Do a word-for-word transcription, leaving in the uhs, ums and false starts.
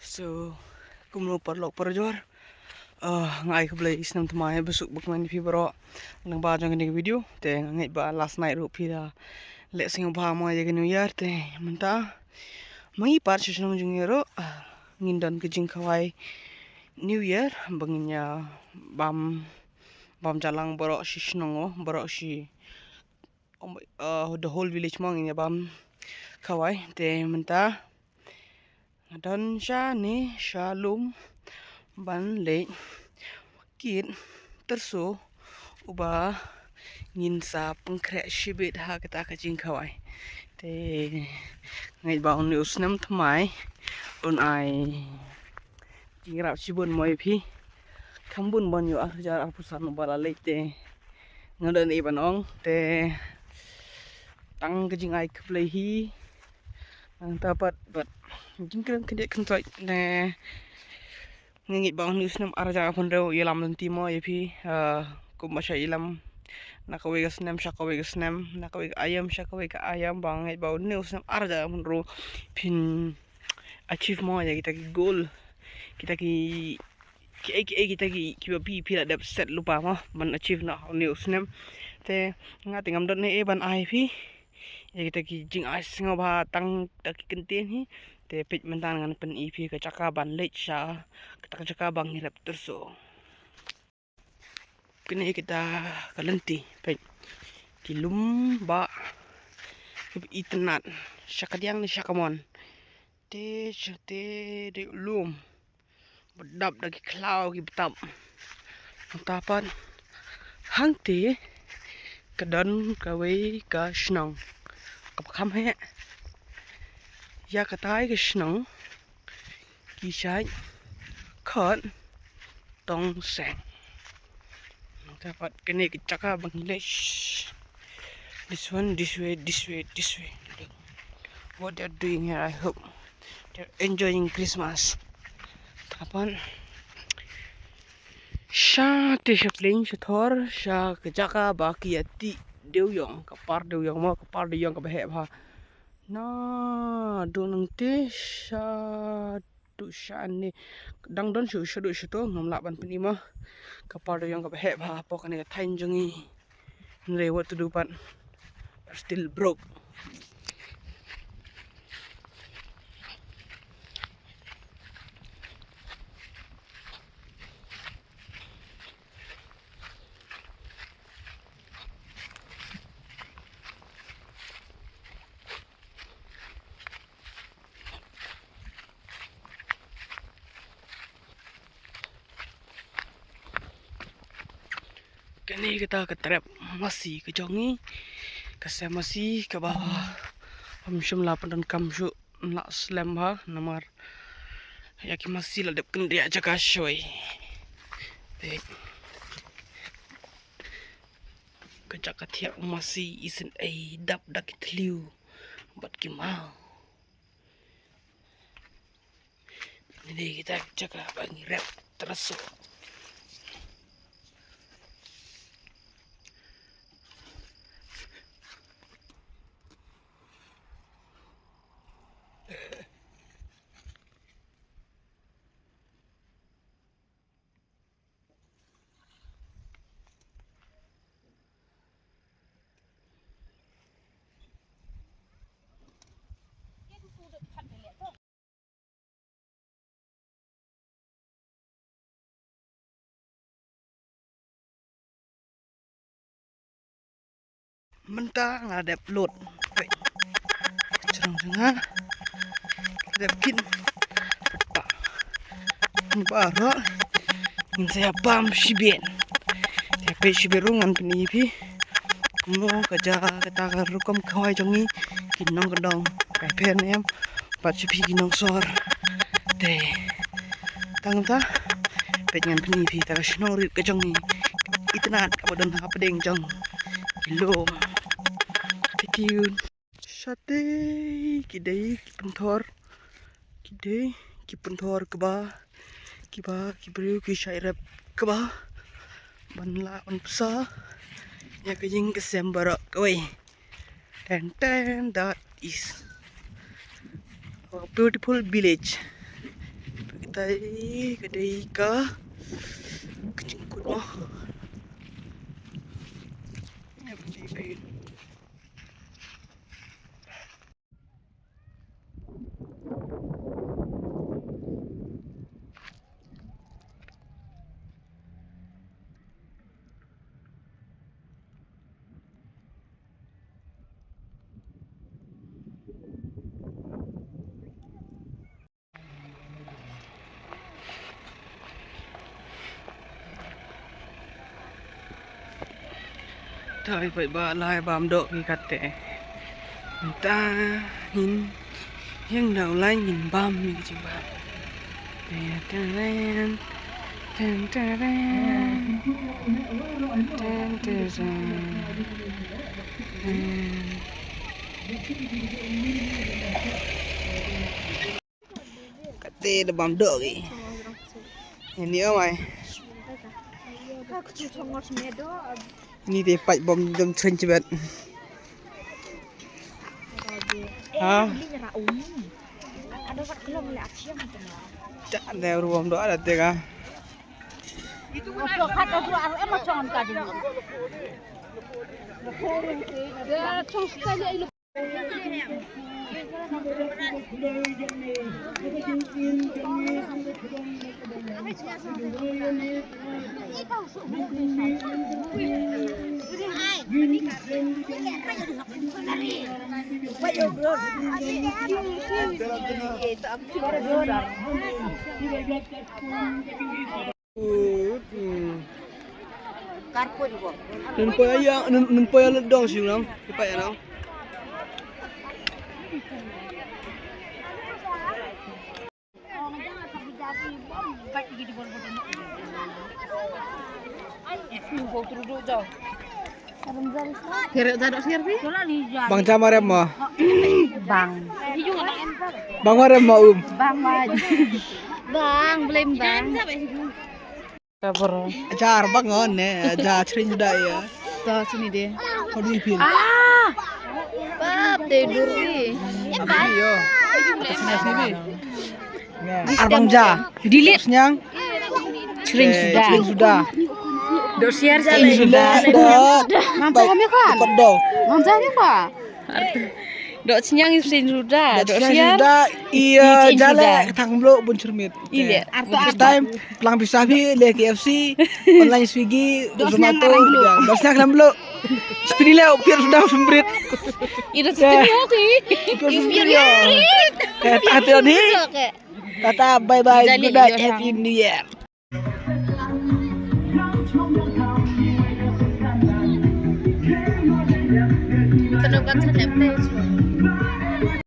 So, kumno paralok parajor. Ah, nga ai khublei snem thymmai basuk bakmen ïa phi baroh. Nang ba jong kane ka video. Te nga ngeit ba last night ruh phi la leh sngewbha mo ïa ka New Year te mynta. Ma ngi pat sha shnong jong ngi ruh. Ah, ngin don ka jingkhawai New Year ba ngin ïa bam, bam jalang baroh shi shnong o, baroh shi, um, uh, the whole village mo ngin ïa bam khawai. Te mynta nga don shane sha lum ban leit kit tyrso uba ngin sa pynkhreh shibit ha kata ka jingkhawai. Te ngeit ba une u snem thymmai un ai jingïarap shibun mo ïa phi. Kham bun ban ïoh arhajar arphew san uba la leit te. Nga don ei ban ong te tang ka jingai khublei hi. Nangta pat bad jingkren khyndiat khyndiat ne. Nga ngeit ba une u snem arhajar arphew hynriew ïalam lynti mo ïa phi. Ah, kumba shu ïalam na kawei ka snem sha kawei ka snem, na kawei ka aïom sha kawei ka aïom, ba nga ngeit ba une u snem arhajar arphew hynriew phin achieve mo ïa kita ki goal, kita ki, ki, ki, kita ki, kiba phi, phi la dep set lypa mo ban achieve noh ha une u snem. Te nga te ngam don ei ei ban ai phi ïa kita ki jingai sngewbha tang kita ki kyntien hi. Te peit mynta ngan pyni phi ka jaka ban leit sha kata ka jaka ba ngi rep tyrso. Kine kita ka lynti, peit. Ki lum ba kiba itynnad sha kadiang ne sha kamon. Te sha te dei u lum ba dap da ki khlaw ki btap. Nangta pat hangte ka don kawei ka shnong kaba kham heh. Ïa katai ka shnong ki shait khot Tongseng. Nangta pat kane ka jaka ba ngi leit. This one, this way, this way, this way. Look what they're doing here, I hope they're enjoying Christmas. Tapan sha te sha pleng sha thor sha ka jaka ba ki ïa tih dewïong, ka par dewïong mo, ka par dewïong kaba heh bha. Na, dang nangte sha tu sha ne. Dang don shu sha tu sha tu ngam lah ban pyni mo. Ka par dewïong kaba heh bha hapoh kane ka thaiñ jong ngi. Hynrei what to do, but still broke. Kane kata ka trep masi ka jong ngi, ka sem masi kaba bym shym la pyndonkam shuh, la slem bha namar ïa ki masi la dep kyndiah jaka shoi. Te ka jaka thiah masi isynei dap da ki thliew bad ki maw. Ini kita jaka ba ngi rep tyrso. Mynta nga dep lut. Peit. Jrong jrong nga dep kin. Ba. Baroh ngin sa ïa bam shibit. Te peit shibit ruh ngan pyni phi kumno ka jaka kata ka rukom khawai jong ngi ki nongkyndong. Ka pher ne em. Bad sha phi ki nongsor. Te tang ta peit ngan pyni phi ta ka shnong rit ka jong ngi. Itynnad kaba don hapdeng jong ki lum. Stay tuned. Shatei ki dei ki pynthor, ki dei ki pynthor kaba, kiba ki briew ki shait rep kaba ban lah ban pynsa ïa ka ïing ka sem baroh kawei. Ten ten, that is a beautiful village. Te ka dei ka, ka jingkut mo. Thoi paidbah, lai bam doh ki kate. Mynta ngin ïeng da u lai ngin bam ïa ki jingbam. Ten, ten, ten, ten, ten, ten. Ten, ten, ten. Kate da bam doh ki. Ini oh mai. Ini te pat bom jom chen chibet. Ha? Ta da ru bom doh ada te ka. Nun poi ïa, nun, nun poi ïa lut dong shu nang. Kipai ïa nang. Bang jam arem ma. Bang. Bang arem ma um. Bang ma. Bang, blame bang. Jar bang on ne, jar chring da ya. To sini de. Kau di pin. Ah. Bab te dur ni. Abi yo. Sini sini. Ar bang ja. Delete. Snyang. Chring suda. Chring suda. Dok siar ja. Chring suda. Dok. Mam ja me ka. Dok. Mam ja me ka. Dok snyang i chring suda. Dok snyang suda. Iya jale tang blo bun chyrmit. Iya. Arto time pelang bisa bi le K F C, online Swiggy, Zomato. Dok snyang lam blo. Spini le pier suda sembrit. Ida sembrit. Pier sembrit. Eh, tati ni. Tata, bye bye, good night, happy new year.